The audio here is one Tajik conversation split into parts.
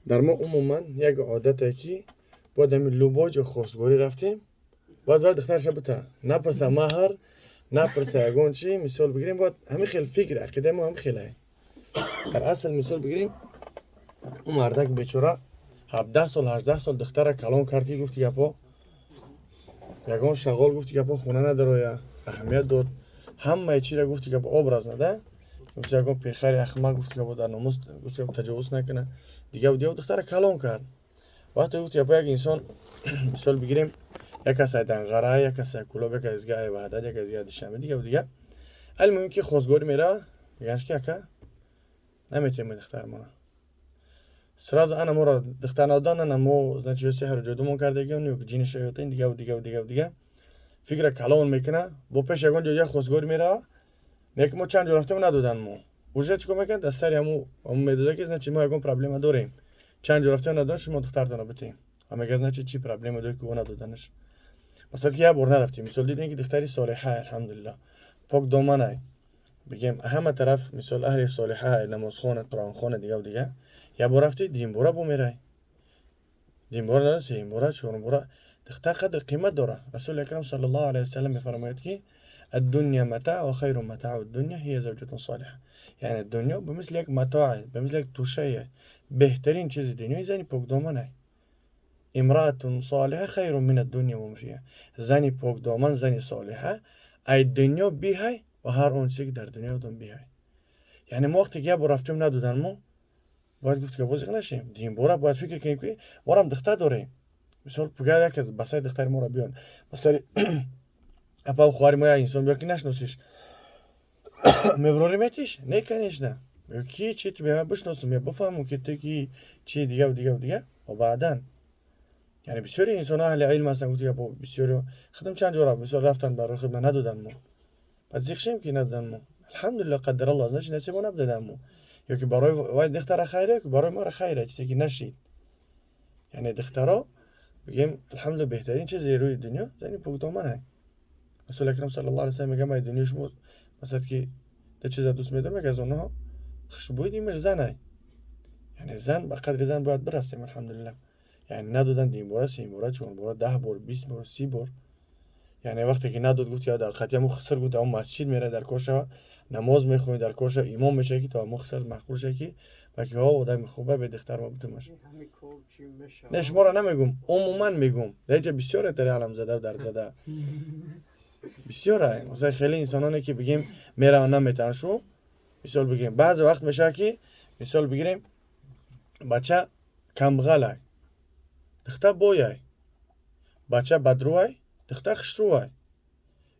Дар мо умуман як одате, ки бояд ҳамин любой ҷо хостгорӣ рафтем, бояд вар духтарша бита, напурса маҳр, напурса ягон чи. Мисол бигирем, бояд ҳамин хел фикр, ақидаи мо ҳамин хелае. Дар асл, мисол бигирем, ӯ мардак бечора 17 сол, 18 сол духтара калон кард, ки гуфти гапо, ягон шағол, гуфти гапо, хона надароя, аҳамият дод ҳамаи чиро, гуфти гапо, образно да, гуфти ягон пехари ахмақ, гуфти гапо, дар номус, гуфти гапо, таҷовуз накуна, дигаву дига. Духтара калон кард. Вақте, гуфти гапо, як инсон, мисол бигирем, як кас ай Данғара, як кас ай Кулоб, як кас ай Ваҳдат, як кас ай Душанбе, дигаву дига. Алмуҳим, ки хостгорӣ мерава, меганш, ки ака, наметавонем духтармона. Сразу ана моро духтар надодан, ана мо, значит, ё сеҳру ҷодумон кардагиён, ё ҷини шаётин, дигаву дигаву дигаву дига. Фикра калон мекуна, бо пеш ягон ҷо як хостгорӣ мерава, мега, ки мо чанд ҷо рафтем, надодан мо. Уже чӣ кор мекунад? Дар сари ҳаму медода, ки значит, мо ягон проблема дорем, чанд ҷо рафтем, надодан, шумо духтартона битем. Ва мега, значит, чӣ проблема доред, ки ӯ надоданаш? Масалан, ки як бор нарафтем, мисол, дидем, ки духтари солиҳа, алҳамдулиллаҳ, покдоманай, бигем, ҳама тараф, мисол, аҳли солиҳа, намозхона, қуръонхона, дигаву дига. Як бор рафтӣ, дуюм бора бо мерай, дуюм бора надод, сеюм бора, чорум бора. Духтар қадр қимат дора. Расули акрам саллаллоҳу алайҳи васалам мефармояд, ки الدنيا متاع وخير متاع الدنيا هي زوجة صالحة. Яъне дунё ба мисли як матоъе, ба мисли як тӯшае, беҳтарин чизи дунё зани покдомане. امرأة صالحة خير من الدنيا وما فيها. Зани покдоман, зани солиҳа ай дунё биҳай ва ҳар он чизе, ки дар дунё одам биҳай. Яъне мо вақте ки як бор рафтем, надодан мо, бояд, гуфт, ки бозиқ нашем, дуюм бора бояд фикр кунем, ки морам духтар дорем. Мисол, пугар як аз ба сари духтари моро биён, ба сари апаву хоҳари мо як инсон биёд, ки нашиносиш, меврорӣ метиш? Не, конечно. Ки чи ту бишносум, я бифаҳмум, ки ту ки, чи, дигаву дигаву дига. Ва баъдан, яъне бисёри инсонҳо аҳли илм ҳастанд, гуфти гапо, бисёри худам чанд ҷо мисол рафтан, барои худ надодан мо, баъд зиқ шем, ки надодан мо. Алҳамдулиллаҳ, қаддараллоҳ, значит, насибо набудада мо, ё ки барои вай духтара хайре, ё ки барои мора хайре, чизе ки нашид. Яъне духтаро, бигем, алҳамдулиллаҳ, беҳтарин чизи рӯи дунё зани покдомане. Расули акрам саллаллоҳу алайҳи васаллам мегӯяд: ай дунёи шумо, масалан, ки ду чиза дӯст медорам, як аз онҳо хушбӯи димаш занай. Яъне зан, ба қадри зан бояд бирасем. Алҳамдулиллаҳ, яъне надодан, дуюм бора, сеюм бора, чорум бора, 10 бор, 20 бор, 30 бор. Яъне вақте ки надод, гуфт, дар қатъи ҳамун хиср, гуфт, ҳамун масҷид меравӣ, дар кор шава, намоз мехонӣ, дар кор шава, имом мешавӣ, ки то ҳамун хиср маъқул шава, ки балки ҳо одами хубе, бе духтар ма битумаш. Не, шуморо намегум, умуман мегум. Дар инҷа бисёре тари аламзада дарзада бисёре. Масалан, хеле инсононе, ки, бигем, мераванд, наметавонанд шу. Мисол бигирем, баъзе вақт мешавад, ки, мисол бигирем, бача камбағалай, духтар бояй, бача бадрӯай, духтар хушрӯай,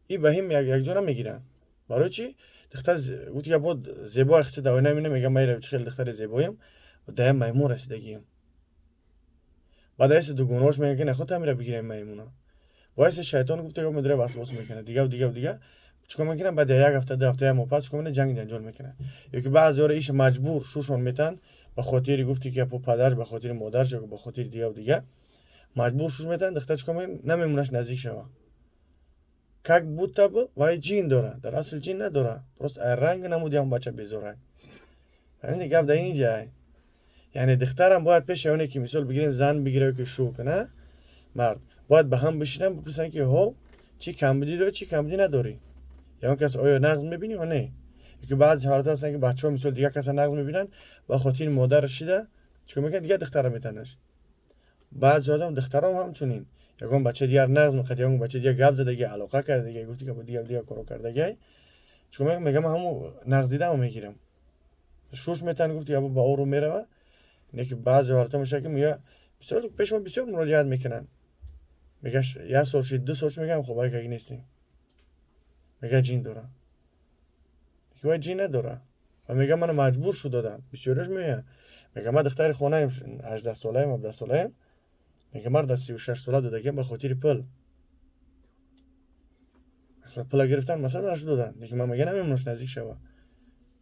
и ба ҳим якҷо намегиранд. Барои чӣ? Духтар, гуфти гапо, зебоай, хича дар оина мебинам, мегӯям: майра, чӣ хеле духтари зебоям, даям маймун расидагиям. Баъд аиси дугонаош мегӯянд, ки наход ҳамира бигирем, маймуна. Боиси шайтон, гуфта гап, медора, васвос мекунад, дигаву дигаву дига. Чикор мекунад? Баъд як ҳафта, 2 ҳафта, як моҳ пас чикор мекунад? Ҷанг ҷанҷол мекунад. Ё ки баъзеҳоро иш маҷбур шушон метаҳанд, ба хотири, гуфти гапо, падараш, ба хотири модараш ё ба хотири дигаву дига маҷбур шуш метаҳанд. Духтар чикор мекунад? Намемонаш наздик шава, как будто бы вай ҷин дора. Дар асл ҷин надора, просто ай ранг намуди ҳамон бача безорай. Фаҳмиди, гап дар ин ҷай. Яъне духтарам бояд пеши оне, ки, мисол бигирем, зан бигира ё ки шу куна, мард бояд ба ҳам бишинанд, бипурсанд, ки ҳо, чӣ камбудӣ дорӣ, чӣ камбудӣ надорӣ, ягон кас оё нағз мебинӣ ё не. Ёки баъзе ҳолатҳо ҳастанд, ки бачаҳо, мисол, дигар каса нағз мебинанд, ба хотири модараш шида чикор мекунад? Дигар духтара метанаш. Баъзе одам духтаром ҳамчунин ягон бача дигар нағз мехоҳад, ягон бача дигар гап задаги, алоқа кардаги, гуфти ки дигар дигар коро кардаги, чикор мекунад? Мегӯям, ман ҳамун нағз дидамо мегирам. Шуш метаҳанд, гуфти, ба ору мерава. Не ки баъзе ҳолатҳо мешавад, ки мега, бисёр пеши мо бисёр муроҷиат мекунанд, мега, як сол шид, 2 сол шид, мегӯям, хоб, агаги нестем, мега, ҷин дора. Вай ҷин надора ва мега, мана маҷбур шуд додам. Бисёриаш меоянд, мега, ман духтари хонаем, 18 солаем, 17 солаем, мега, мара дар 36 сола додагиам ба хотири пул. Пула гирифтан, масалан, марашу додан. Лекин ман, мега, намемонаш наздик шава.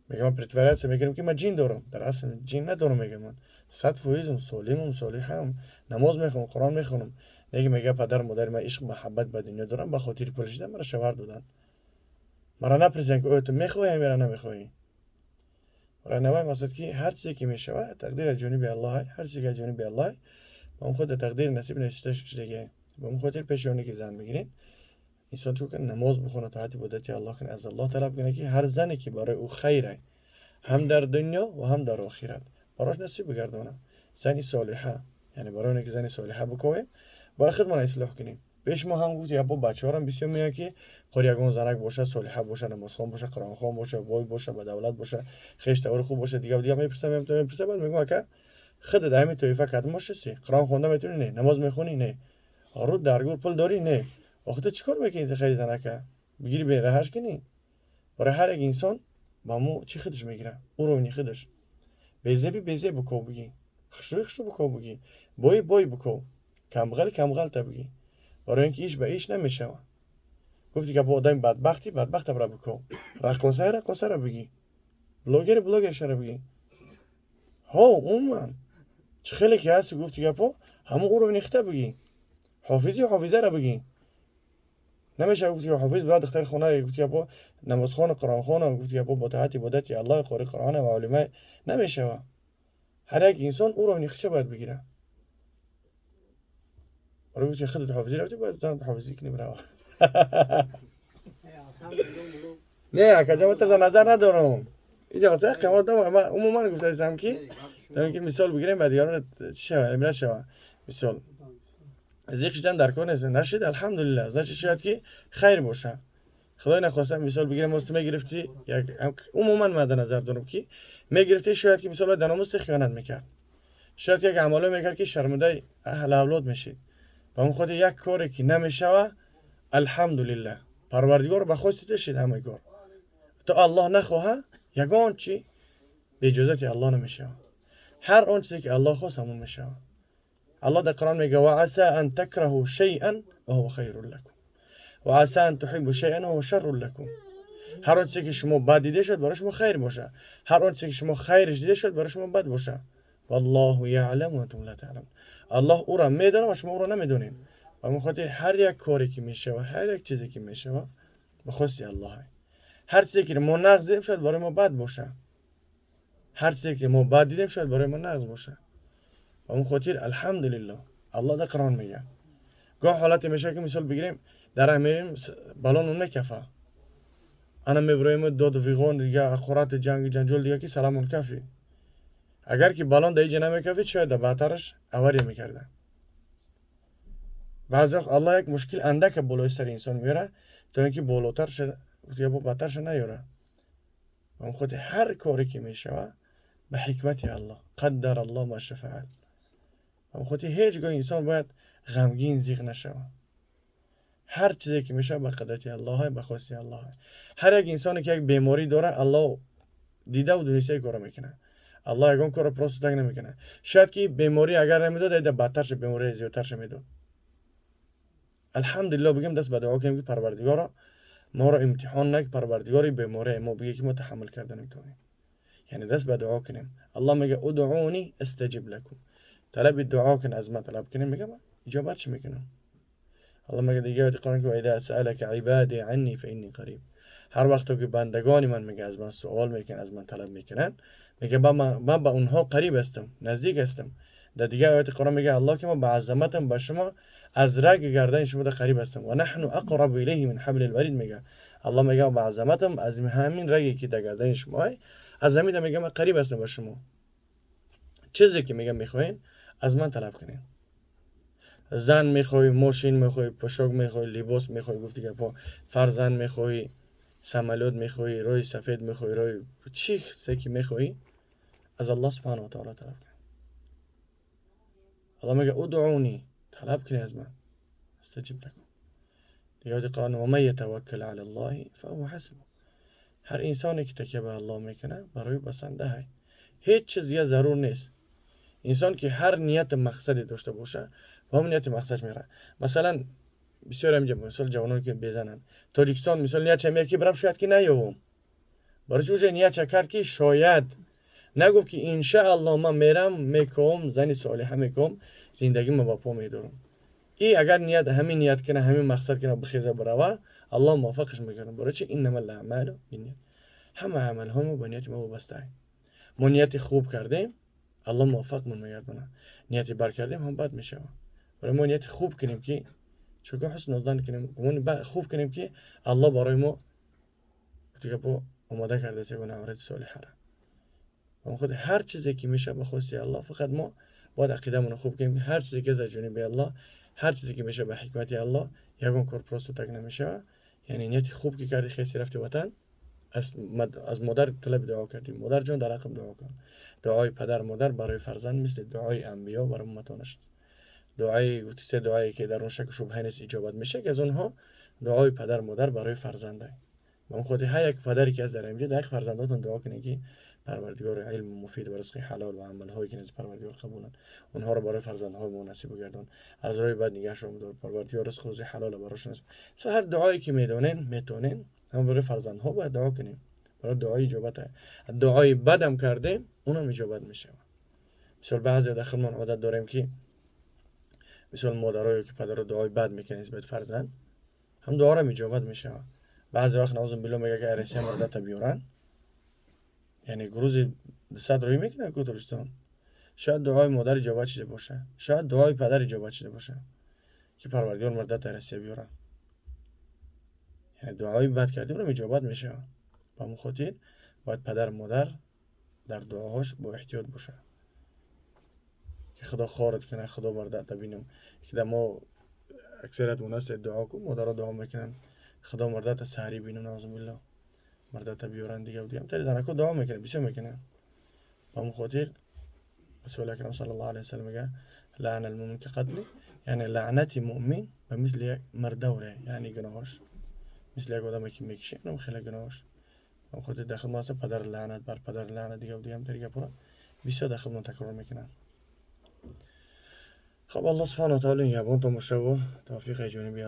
Мега, ман притворяться мекунам, ки ман ҷин дорам, дар асл ҷин надорам. Мега, ман 100%м солимам, солиҳам, намоз мехонам, Қуръон мехонам. Лекин, мега, падару модари ман ишқ муҳаббат ба дунё дорам, ба хотири пул шида мара шавҳар доданд. Мара напурсиданд, ки оё ту мехоҳӣ ё намехоҳӣ. Барои навай мақсад ки ҳар чизе ки мешавад, тақдир аз ҷониби Аллоҳ, ҳар чизе ки аз ҷониби Аллоҳ, ба он худ тақдир насиб навишта шудагӣ. Ба он хотир пеши оне ки зан мегирем, инсон чӣ кунад? Намоз бихонад, тоати ибодати Аллоҳ кунад, аз Аллоҳ талаб кунад, ки ҳар зане ки барои ӯ хайр ҳам дар дунё ва ҳам дар охират барош насиб бигардонад, зани солиҳа. Яъне барои оне ки зани солиҳа бикобем, бояд худмона ислоҳ кунем. Пеш мо ҳам гуфт, бо бачаҳорам бисёр меояд, ки қори ягон занак боша, солиҳа боша, намозхон боша, қуръонхон боша, бой боша, ба давлат боша, хеш тавори хуб боша, дига дига мепурсам, мепурсам. Баъд мегӯям: ака, худат ҳамин тоифа кадом шасти? Қуръон хонда метавонӣ? Не. Намоз мехонӣ? Не. Рӯ дар гур пул дорӣ? Не. Охи ту чӣ кор мекунӣ? Хеле занака бигири, бераҳаш кунӣ. Барои ҳар як инсон ба мо чӣ худаш мегира, уровни худаш. Безеби безеб биков бигӣ, хушрӯи хушрӯ биков бигӣ, бои бой биков, камбағали камбағалта бигӣ. Барои ин ки иш ба иш намешавад. Гуфти гапо, одами бадбахти бадбахта бара биков, раққосаи раққосара бигӣ, блогери блогершара бигӣ. Ҳо, умуман чӣ хеле ки ҳасти, гуфти гапо, ҳамон уровни хита бигӣ, ҳофизи ҳофизара бигӣ. Намешавад, гуфти, ҳофиз бира духтари хона, гуфти гапо, намозхону қуръонхону, гуфти гапо, бо тоати ибодати Аллоҳ, қори қуръона ва олима намешавад. Ҳар як инсон уровни худша бояд бигирад. Барои гуфти, худат ҳофизӣ рафтӣ, бояд занат ҳофизӣ кунӣ, бирава. Не, акаҷон, ман назар надорам. Инҷа васа қимат дорам. Ман умуман гуфтаистам, ки то ин ки мисол бигирем, ба дигарон чӣ шава, ибрат шава. Мисол, зиқ шидан дар кор нест. Нашид, алҳамдулиллаҳ, значит, шояд ки хайр боша. Худои нахоста, мисол бигирем, боз ту мегирифтӣ, умуман ман дар назар дорам, ки мегирифтӣ, шояд ки, мисол, дар номус хиёнат мекард, шояд як амалое мекард, ки шармандаи аҳл авлод мешид. Ба он хотир як коре ки намешава, алҳамдулиллаҳ, Парвардигор ба хости ту шид ҳамаи кор. То Аллоҳ нахоҳа, ягон чи бе иҷозати Аллоҳ намешавад. Ҳар он чизе ки Аллоҳ хост, ҳамон мешавад. Аллоҳ дар Қуръон мега: ва аса ан такраҳу шайъан ва ҳува хайрун лакум ва аса ан туҳиббу шайъан ва ҳува шаррун лакум. Ҳар он чизе ки шумо бад дида шуд, барои шумо хайр бошад. Ҳар он чизе ки шумо хайриш дида шуд, барои шумо бад бошад. Валлоҳу яълам ва антум ла таъламун. Аллоҳ ӯро медонад ва шумо ӯро намедонед. Ба ҳамин хотир ҳар як коре ки мешавад, ҳар як чизе ки мешавад, ба хости Аллоҳ. Ҳар чизе ки мо нағз дидем, шояд барои мо бад бошад. Ҳар чизе ки мо бад дидем, шояд барои мо нағз бошад. Ба ҳамин хотир, алҳамдулиллоҳ, Аллоҳ дар Қуръон мегӯяд. Гоҳ ҳолате мешавад, ки, мисол бигирем, дар раҳ мерем, балонон мекафа, ана мебироем, доду фиғон, дига ҳақорати, ҷанги ҷанҷол, дига ки саламон кафи. Агар ки балон дар иҷа намекафид, шояд дар баъдтараш авария мекарда. Баъзе вақт Аллоҳ як мушкил андака болои сари инсон меёрад, то ин ки болотар бадтарша наёрад. Ба ҳамин хотир ҳар коре ки мешавад, ба ҳикмати Аллоҳ, қаддар Аллоҳ ма ша фаал. Ба ҳамин хотир ҳеҷ гоҳ инсон бояд ғамгин, зиқ нашавад. Ҳар чизе ки мешавад, ба қудрати Аллоҳ, ба хости Аллоҳ. Ҳар як инсоне ки як беморӣ дорад, Аллоҳ дидаву дониста кора мекунад. Аллоҳ ягон корро просто так намекунад. Шояд ки беморӣ агар намедод, айда бадтарша, бемории зиёдтарша медод. Алҳамдулилло бигем, даст ба дуо кунем, ки Парвардигоро, моро имтиҳон нак, Парвардигори, беморие мо бигӯ, ки мо таҳаммул карда наметавонем. Яъне даст ба дуо кунем. Аллоҳ мега: удъуни астаҷиб лакум. Талаби дуо кун, аз ман талаб кунем, мега, ман иҷобат чӣ мекунам. Аллоҳ мега дига ояти Қуръон, ки ва иза саалака ибади анни фа инни қариб. Ҳар вақто ки бандагони ман, мега, аз ман суол мекунанд, аз ман талаб мекунанд, мега, ман ба онҳо қариб ҳастам, наздик ҳастам. Дар дигар ояти Қуръон мега Аллоҳ, ки ман ба азаматам ба шумо аз раги гардани шумо қариб ҳастам. Ва наҳну ақрабу илайҳи мин ҳаблил варид, мега Аллоҳ. Мега, ба азаматам аз ҳамин раге ки дар гардани шумо, аз ҳамин, мега, ман қариб ҳастам ба шумо. Чизе ки, мега, мехоҳед, аз ман талаб кунед. Зан мехоҳӣ, мошин мехоҳӣ, пӯшок мехоҳӣ, либос мехоҳӣ, гуфти гапҳо, фарзанд мехоҳӣ, самолёт мехоҳӣ, роҳи сафед мехоҳӣ, роҳи чӣ чизе ки мехоҳӣ, аз Аллоҳ субҳанаҳу ва таъоло талаб кунед. Аллоҳ мега: удъуни, талаб кунед аз ман, астаҷиб лакум. Дига Қуръон: ва ман ятаваккал ала Аллоҳи фаҳува ҳасбуҳ. Ҳар инсоне ки такя ба Аллоҳ мекунад, барои басанда. Ҳеҷ чиз дига зарур нест. Инсон ки ҳар нияту мақсаде дошта боша, ба ҳамон нияту мақсадаш меравад. Масалан, бисёр ҳаминҷа, мисол, ҷавононе ки безананд Тоҷикистон, мисол, ниятша меяд, ки бирам, шояд ки наёвам. Барои чи уже ниятша кард, ки шояд? Нагуфт, ки иншааллоҳ, ман мерам, мекоҳам, зани солиҳа мекоҳам, зиндагима ба по медорам. И агар ният ҳамин ният кина, ҳамин мақсад кина, бихеза, бирава, Аллоҳ муваффақаш мекунад. Барои чи? Иннамал аъмалу бинният. Ҳама амалҳо мо ба нияти мо вобастаанд. Мо нияти хуб кардем, Аллоҳ муваффақмон мегардонад. Нияти бад кардем, ҳам бад мешавад. Барои мо нияти хуб кунем, ки чун ҳусну зан кунем, гумони хуб кунем, ки Аллоҳ барои мо гапо омода кардааст ягон аврати солиҳара. Худ ҳар чизе ки мешавад, ба хости Аллоҳ. Фақат мо бояд ақидамонро хуб кунем, ки ҳар чизе ки аз ҷониби Аллоҳ, ҳар чизе ки мешавад, ба ҳикмати Аллоҳ. Ягон кор просто так намешавад. Яъне нияти хуб ки кардӣ, хеси рафти ватан, аз модар талаби дуо кардӣ: «Модарҷон, дар ҳаққам дуо кун». Дуои падар модар барои фарзанд мисли дуои анбиё барои умматонаш. Дуои гуфти, се дуое ки дар он шаку шубҳа нест, иҷобат мешавад, ки аз онҳо дуои падар модар барои фарзанда. Ба он хотир ҳар як падаре ки аст дар инҷо, дар ҳаққи фарзандотон дуо кунед, ки Парвардигор илму муфид ва ризқи ҳалол ва амалҳое ки назди Парвардигор қабуланд, онҳоро барои фарзандҳои мо насиб бигардон, аз роҳи бад нигаҳшон бидор, Парвардигор ризқу рӯзи ҳалола барошон. Ҳар дуое ки медонен, метонен, ҳама барои фарзандҳо бояд дуо кунем. Барои дуои иҷобат. Дуои бадам кардем, унам иҷобат мешавад. Мисол, баъзе дар худмон одат дорем, ки мисол модаро ё ки падаро дуои бад мекунанд нисбати фарзанд, ҳам дуорам иҷобат мешавад. Баъзе вақт, наузу билло, мега, ки Россия мардата биёранд, яъне рӯзи 200 роҳӣ мекунад ку Тоҷикистон. Шояд дуои модар иҷобат шуда бошад, шояд дуои падар иҷобат шуда бошад, ки Парвардигор мардата Россия биёранд. Яъне дуои бад кардӣ, унам иҷобат мешавад. Ба ҳамон хотир бояд падар модар дар дуоҳош бо эҳтиёт бошад, ки Худо хорат кунад, Худо мардата бинам, ки дар мо аксарият мо дуо ку, модаро дуо мекунанд: «Худо мардата саҳрӣ бинам, наузу билло, мардата биёранд», дига дига. Тари занако дуо мекунанд, бисёр мекунанд. Ба ҳамон хотир Расули акрам саллаллоҳу алайҳи васаллам мегӯяд: «Лаъна алмумин кақатли», яъне лаънати муъмин ба мисли як мардавре, яъне гуноҳош мисли як одаме ки мекишад, инам хеле гуноҳош. Ба ҳамон хотир дар хидмат ҳаст падар лаънат бар падар лаънат, дига дига, тари гапҳоро бисёр дар хидмат такрор мекунанд. Хоб, Аллоҳ субҳанаҳу ва таъола нигаҳбонтон бошаву тавфиқи ҷониби.